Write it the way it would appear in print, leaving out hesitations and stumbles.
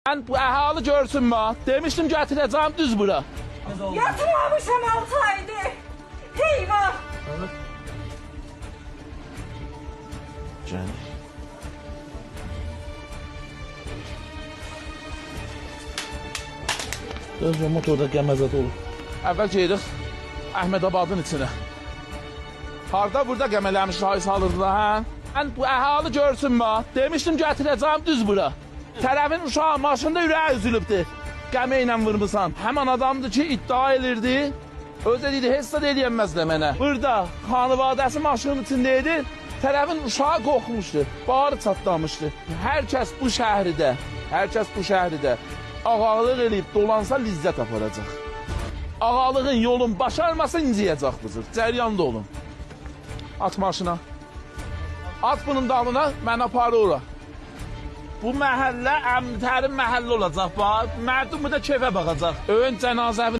Mən bu əhali görsün bax. Demişdim gətirəcəm düz bura. Yatmamışam 6 aydır. Heyvan. Gəl. Özü motorda qəməzət olur. Əvvəl gedirik Əhmədabadın içinə. Harda burada qəmələmiş hay salırdılar, hə? Mən bu əhali görsün bax. Demişdim gətirəcəm düz bura. Tərəfin uşağı maşında ürəyi üzülübdü. Qəmə ilə vurmusan. Həmin adamdır ki, iddia elirdi. Özü dedi, heç də eləyənməz də mənə. Burada xanivadəsi maşının içində idi. Tərəfin uşağı qorxmuşdu. Bağrı çatlamışdı. Hər kəs bu şəhridə, hər kəs bu şəhridə ağalıq eləyib dolansa lizzət aparacaq. Ağalığın yolun başarmasa inciyəcək bu cür. Cəriyanda olun. At maşına. At bunun dalına, mən aparır ora. Bu məhəllə əmtərin məhəllə olacaq bax. Mərdum bu da keyfə baxacaq. Ön cənazəvi